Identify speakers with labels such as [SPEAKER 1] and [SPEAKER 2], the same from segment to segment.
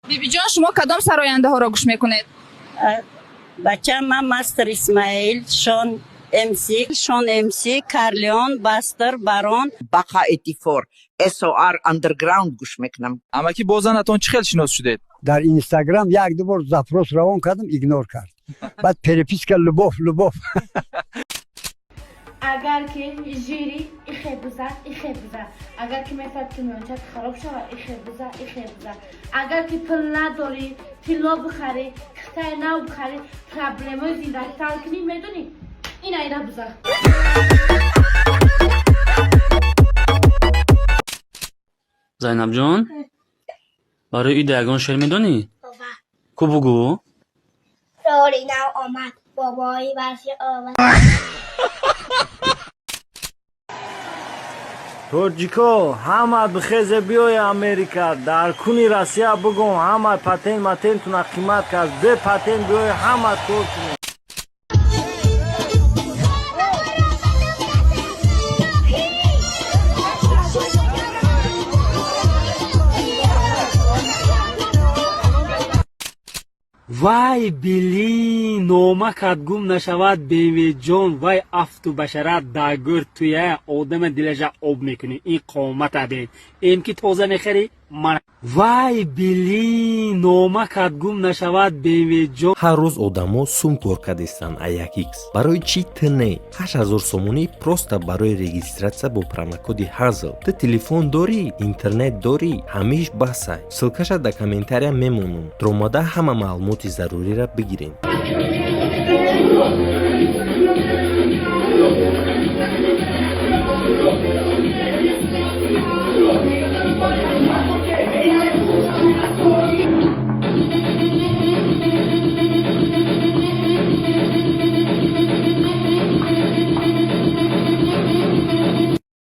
[SPEAKER 1] Бибиҷон, шумо кадом сарояндаҳоро гӯш мекунед?
[SPEAKER 2] Бачам, ман Мастер Исмаил, Шон МС, Шон МС, Карлеон, Бастер, Барон.
[SPEAKER 3] Бақа 84, SOR Underground гӯш мекунам.
[SPEAKER 4] Амакӣ, бо занатон чӣ хел шинос шудед?
[SPEAKER 5] Дар Инстаграм як ду бор запрос равон кардам, игнор кард. Баъд переписка, любовь, любовь.
[SPEAKER 6] Агар ки жирӣ, ихе биза, ихе биза. Агар ки мехоҳад, ки миёнчат хароб шавад, ихе биза, ихе биза. Агар ки пул надорӣ, тилло бихарӣ, кихтаи нав бихарӣ, проблемаи зиндагита ҳал кунӣ, медонӣ, ина ира биза.
[SPEAKER 7] Зайнабҷон, барои ида ягон шеър медонӣ? Ку, бугӯ.
[SPEAKER 8] Соли нав омад, бобои барфӣ омад.
[SPEAKER 9] Тоҷико, ҳама бихезе, биёя Америка. Дар куни Россия бугум, ҳама патент матентуна қимат кард. Бе патент биёя, ҳама кор кунед.
[SPEAKER 10] Вай, билин, номакат гум нашавад, бемеҷон. Вай, афту башарат дар гӯр туя одама дилаша об мекунӣ. Ин қомата бин, эм ки тоза мехарӣ ман. Вай, билин, номакат гум нашавад, бемеҷон.
[SPEAKER 11] Ҳар рӯз одамо сум кор кардистанд а1x. Барои чӣ ту не? 8000 сомонӣ просто барои регистрация бо промокоди ҳазл. Ту телефон дорӣ, интернет дорӣ, ҳамиш басай. Ссылкаша дар комментария мемонам, дуромада ҳама маълумоти заруриро бигирен.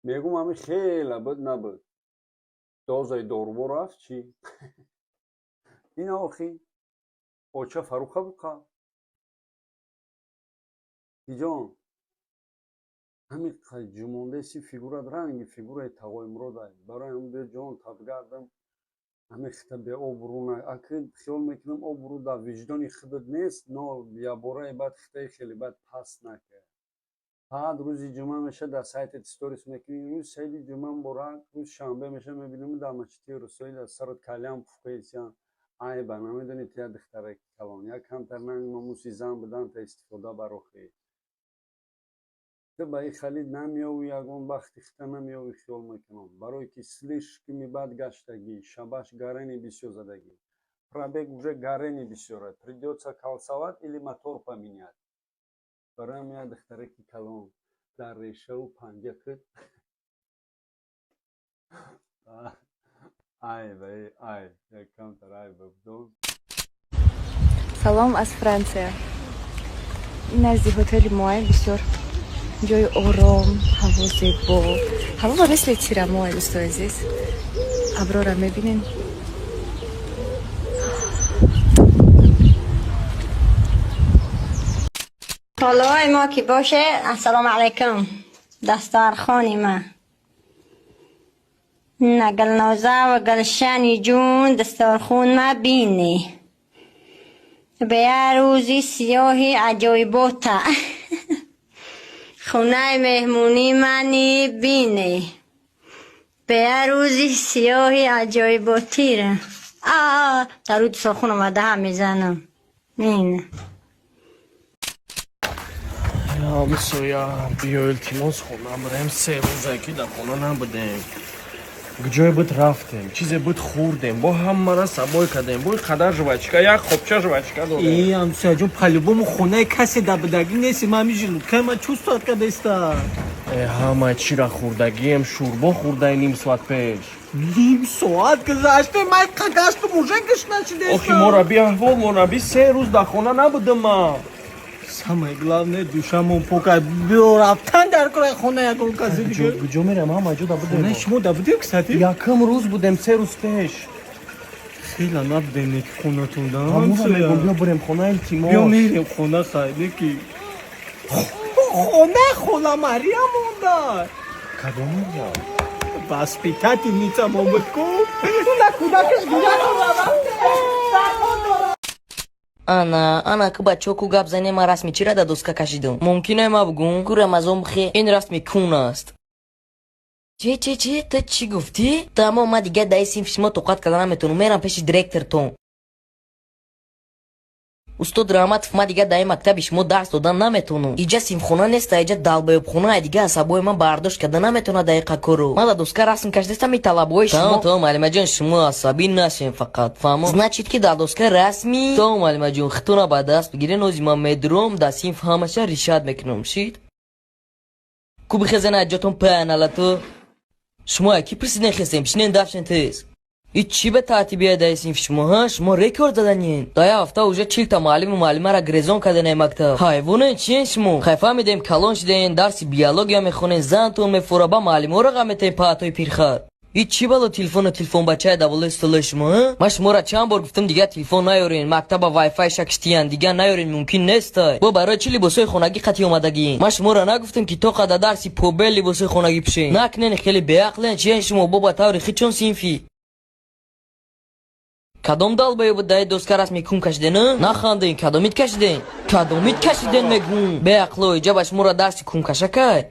[SPEAKER 12] Мегум, ҳами хела буд, набуд, дозаи доруво рафт. Чӣ ина охи оча Фаруха буқа иҷон, ҳами ҷумондаси фигурат ранги фигураи тағои Муродай. Барои ҳам биё, ҷон, табгардам. Ҳами хита беобрӯ аки хиёл мекунам, обрӯ дар виҷдони худат нест, но ябораи баъд хитаи хеле бад паст накард. Баъд рӯзи ҷумъа меша, дар сайтат сторис мекунӣ: рӯзи саиди ҷумъа муборак. Рӯзи шанбе меша, мебинам, дар мачити русоӣ дар сарат калям пуфкаисян. Айба, намедонӣ, ту як духтараки калон, як камтар нанг номуси зан будан та истифода барохӣ. Ту ба ин халид намеёвӣ, ягон бахти хита намеёвӣ, хиёл мекунам, барое ки слишком бад гаштагӣ, шабаш гарени бисёр задагӣ, пробег уже гарени бисёра, придётся калсовать или мотор поменять. Барои як духтараки калон дар решаву панҷа куд. Айба, айб, як камтар айба будон.
[SPEAKER 13] Салом аз Франсия. Ин назди ҳотели моай, бисёр ҷои ором, ҳаво зебо, ҳаво ба мисли тирамоҳ. Дӯстои азиз, аброра мебинем.
[SPEAKER 2] Толоваи мо ки боше, ассалому алайкум. Дастархони ма. На Гулноза ва Гулшани ҷун, дастархун ма бинӣ. Ба як рӯзи сиёҳи аҷоибота. Хонаи меҳмонӣ мани бинӣ. Ба як рӯзи сиёҳи аҷоиботира. А, дар рӯи дастархун омада ҳам мезанам. Ин.
[SPEAKER 9] Ҳамсоя, биё, илтимос, хона бирем. 3 рӯзе ки дар хона набудем. Ҷое буд рафтем, чизе буд хӯрдем, бо ҳамара сабой кардем, бо қадар жвачка, як хобча жвачка додем.
[SPEAKER 10] Э, ҳамсояҷон, по-любому хонаи касе дар будагӣ нест. Ман ҳами желудкаи ман чувствовать кадаиста.
[SPEAKER 9] Э, ҳама чира хӯрдагием, шӯрбо хӯрдаи ним соат пеш.
[SPEAKER 10] Ним соат гузаште, ман гаштум, уже гушна шидаиста.
[SPEAKER 9] Охи, мораби аҳвол, мораби, 3 рӯз дар хона набудам ман.
[SPEAKER 10] Самое главное, душамон покай. Биё, рафтан дар кораи хона ягон каси дига.
[SPEAKER 9] Куҷо мерам? Ҳама ҷо да будем.
[SPEAKER 10] Хонаи шумо да будем, кстати.
[SPEAKER 9] Якум рӯз будем, 3 рӯз пеш.
[SPEAKER 10] Хела набудем, неки хонатон да.
[SPEAKER 9] Ҳамура мегум, биё бурем хона, илтимос.
[SPEAKER 10] Биё, мерем хона, хай, неки хона хола Мария монда.
[SPEAKER 9] Кадом Мария?
[SPEAKER 10] Воспитательница мо буд ку, на кӯдакаш гиря.
[SPEAKER 14] Ана, ана ку бачаҳо, ку гап занем. Ман расми чира дар доска кашидам? Мумкин ма бугум? Ку Рамазон бихе, ин расми кун аст. Че, че, че? Ту чӣ гуфтӣ? Тамом, ман дигар дар синфи шумо тоқат карда наметавонам, мерам пеши директортон. Устод Раҳматов, ман дигар дар ин мактаби шумо дарс додан наметавонам. Иҷа синфхона неста, иҷа долбоёбхона. Дигар асабои ман бардошт карда наметавонад дақиқа кору. Ман дар доска расм кашидастам, и талабҳои шумо. Тамом, муаллимаҷон, шумо асабӣ нашен, фақат фаҳмо. Значит, ки дар доска расми. Тамом, муаллимаҷон, хитуна ба даст бигирен. Ози ман медуром, дар синф ҳамаша решать мекунам. Шид ку, бихезен аз ҷотон, паналату. Шумо яки пурсиден, хестем, бишинен, дафшен тез. И чӣ ба таътибия дар синфи шумо, ҳа? Шумо рекорд заданин. Дар як ҳафта уже 40-та муаллиму муаллимаро грезон карданай мактаб. Ҳайвонен, чиен шумо? Хай, фаҳмидем, калон шидаен, дарси биология мехонен, зантон мефура, ба муаллимҳоро ғам метаен, паҳатои пирхар. И чӣ бало телефону телефонбачае дар болои столои шумо, ҳа? Ман шуморо чанд бор гуфтам, дигар телефон наёрен, мактаба вайфай шакиштиян, дигар наёрен, мумкин нестай. Бо барои чӣ либосҳои хонагӣ қатӣ омадагиен? Ман шуморо нагуфтам, ки то қада дарси побел либосҳои хонагӣ пӯшен? Накунен, хеле беақлен, чиен шумо? Бо ба таври хичон синфӣ. Кадом долбоёб буд даи доска расми кун кашиден? Наханден, кадомит кашиден? Кадомит кашиден, мегум? Беақло, иҷа ба шуморо дарси кункашакай.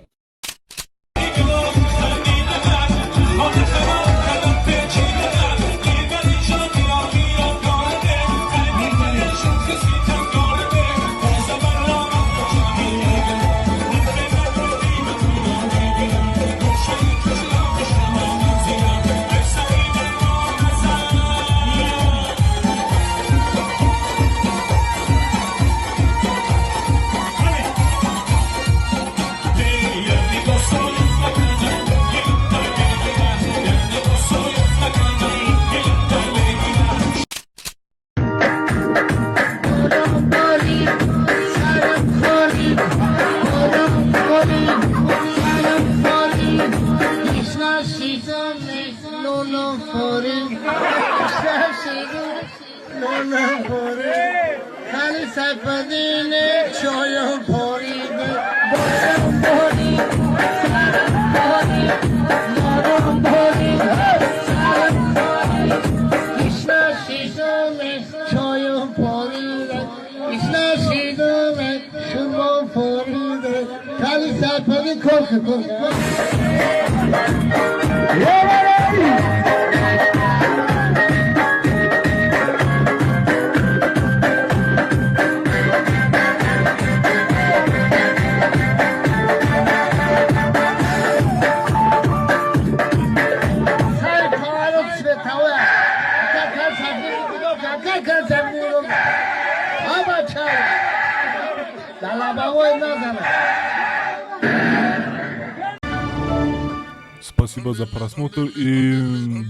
[SPEAKER 15] Спасибо за просмотр и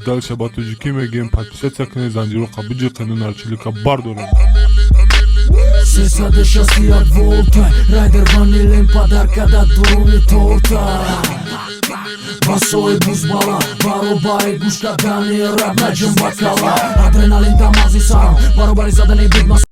[SPEAKER 15] дальше ба тоҷикӣ мегӯем: подписаться кунед, занҷиро қабуҷи нарчилика бардорем.
[SPEAKER 16] 361 волта райдер ванилем падарка да дуруни торта. Басои бузбала баробари гӯш кардани раб наҷум бакала, адреналин дар мағзи сарам баробари задани бигма.